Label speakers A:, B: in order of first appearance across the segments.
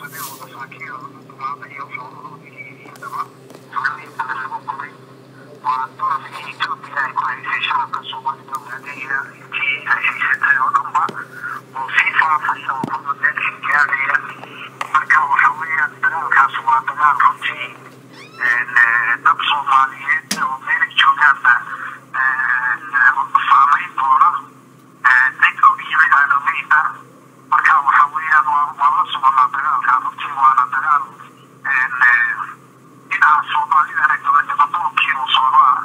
A: Oo masaakiin oo lagu gumaadayo xoolahoodii iyo daba tuulooyin badan lagu gubay. Waa dulmigii Etoobiya ay ku haysay shacabka Soomaalida Ogaadenya intii ay haysatay oo dhanba oo sii faafaya oo kulba meel sii gaadhaya. Marka waxa weeyaan dagaalkaas waa dagaal runtii dad Soomaaliyeed oo meelay joogaanba saamayn doona, cid og iyo cid aan ogeynba. Marka waxa weeyaan waan la soconaa dagaalka runtii, waana dagaal dhinaca Soomaalidana gobonimo doonkii oo socdaa,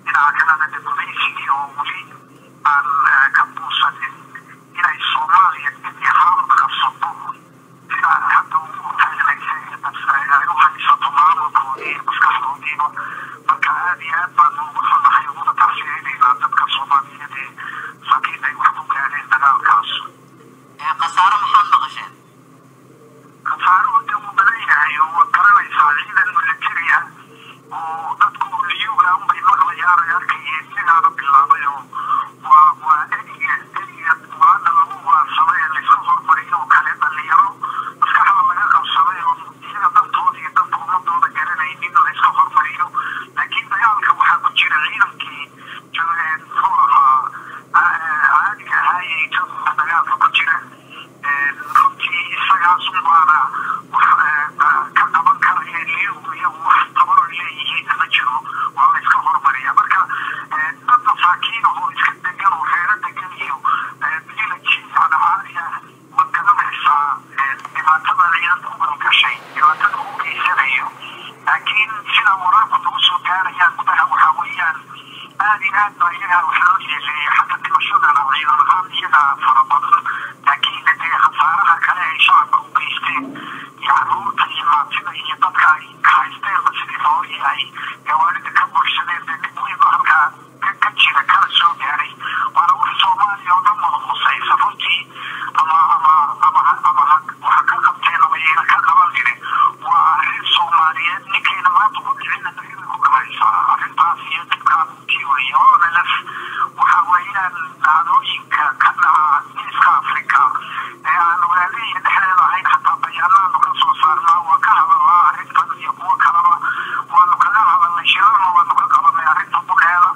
A: dhinaca kalena de gumaysigii oo weli aan ka buusanin inay Soomaaliya gebi ahaan qabsato sida hadda ugu taagnaysay ay u haysato maamulkoodii iyo maskaxdoodiiba. Marka aad iyo aad baanu ugu xunahay uguna tacsiyeynaynaa dadka Soomaaliyeed ee masaakiinta ay wax ku gaadheen dagaalkaas.
B: Khasaare maxaad maqasheen?
A: Khasaaruhu de wuu badan yahay oo waad garanaysaa, ciidan military ah oo dadku liyuga unbay maqlayaan ay arkayeen, iyagaana bilaabay oo waa eriga maanta lagu ugaarsaday ee layska hormariyo oo kale, dhalinyaro maskaxda laga qabsaday oo iyaga dantooda iyo danta ummadooda garanaynin layska hormariyo. Laakiin dagaalka waxaa ku jira ciidankii joogeen, muxuu ahaa, caadiga ahaa ee Etoobiya dagaalka ku jira. Runtii isagaas unbaana wax ka qaban karaya, liyugu iyagu wax tabaro leeyihiin ma jiro, waa la iska hormariya. Marka dad masaakiin ahoo iska degan oo reero degan iyo village yani caadi ah, waad garanaysaa dhibaatada ciidanka u galgashay, dhibaatada u geysanayo. Laakiin sida wararku nagu soo gaarayaan gudaha waxaa weeyaan aad iyo aad baa iyagaa wax loo yeeleeyay. Xagga dhimashadana ciidan ahaan iyagaa fara badan, laakiin dee khasaaraha kale ay shacabka u geysteen iyo caruurta iyo maatida iyo dadka ay haysteenba sidii xoolihii ay gawaarida ka buuxsadeen, dee dhib weyn baa halkaa ka jira kana soo gaaray. Waana wax Soomaaliya oo dhan wada khusaysa runtii, ama waxa ka qabteen ama yayna ka qabanine, waa arrin Soomaaliyeed. Ninkayna maanta ku dhicina berri bay ku dhacaysaa arrintaas iyo dhibkaan kii weeye. ONLF waxa weeyaan dhacdooyinka ka dhaca Geeska Afrika ee aan Ogaadenya dhexdeeda ahayn xataa bayaanaanu ka soo saarnaa, waa ka hadalnaa arrintan iyo kuwo kaleba waanu kaga hadalnay, shirarna waanu ka qabanay arrinta bukeeda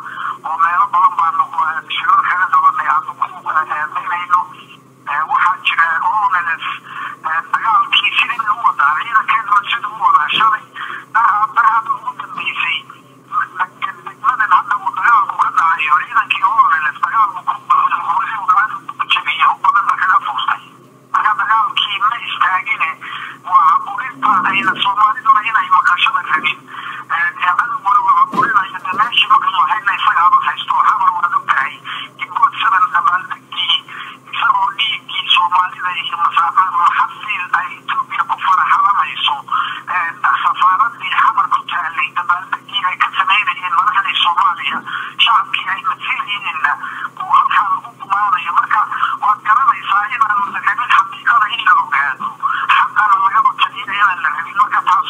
A: oo meelo badan baanu shirar kaga qabanay aanu ku eedaynayno. Waxaa jira ONLF dagaalkii sidii bay u wadaa, ciidankeeduna siduu u wadaa. Shalay daraada ugu dambeysay degmadan hadda uu dagaalku ka dhacayo ciidankii ONLF dagaalku ku jabiyey, hub badanna kaga fuustay. Marka dagaalkii ma istaagine, waa caburinta ayna Soomaaliduna inay maqashada rabin, cadowguna waa caburinayo. De meeshii maqli lahaydna isagaaba haysto Xamar, waad ogtahay Gibood 7 dabaaldegii isagoo dhiiggii Soomaalida iyo maxasil ay Etoobiya ku faraxalanayso, safaaradii Xamar ku taalay dabaaldegii ay ka samaynayeen madaxdii Soomaaliya, shacabkii ay masilayeenna uu halkaa lagu gumaanayo. Marka waad garanaysaa inaan la rabin xaqiiqada in la ogaado, xaqana lagaba taliyo inaan la rabin. Marka taas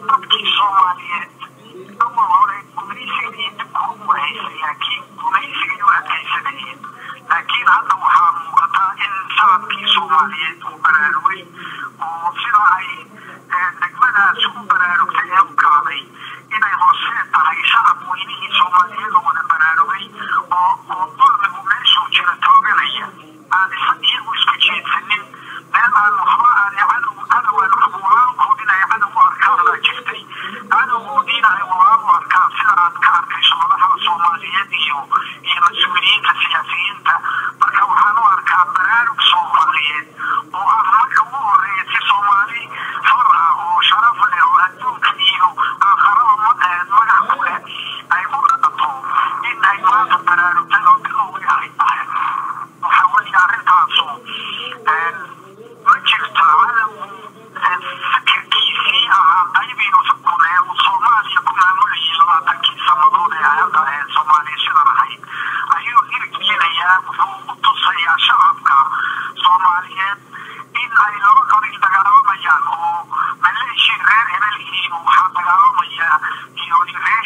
A: Dadkii Soomaaliyeed awal hore gumaysiga iyo dibku ugu haysay, laakiin gumaysigay u adkaysanayeen. Laakiin hadda waxaa muuqataa in shacabkii Soomaaliyeed uu baraarugay, oo sida ay degmadaas u baraarugtay ee u kacday inay horseed tahay shacab weynihii Soomaaliyeed oo wada baraarugay oo dulmigu meeshuu jira tooganaya, aan isa iyagu isku jeedsanin meel aan waxba aan cadow cadowaan walaalkood inay cadow u arkaan baa jirtay, cadowgoodiina ay walaal u arkaan, sida aad ka arkayso madaxda Soomaaliyeed iyo mas-uuliyiinta siyaasiyiinta. Marka waxaan u arkaa baraarug Soomaaliyeed oo ah marka ugu horeeya si Soomaali xor ah oo sharaf leh oo adduunka iyo aakharaba magac ku leh ay u dhaqato in ay maanta baraarugtay oo bilowgii ay tahay. Waxaa weeye arrintaasu ma jirto cadowgu fikirkiisii ahaa qaybiinu xukum ee uu Soomaaliya ku maamulayay 20-kii sannadood ee hadda Soomaaliya sidan ahayd ayuu hirgelinayaa. Wuxuu u tusayaa shacabka Soomaaliyeed in ay laba qabiil dagaalamayaan oo maleeshii reer hebel iyo waxaa dagaalamaya iyo reer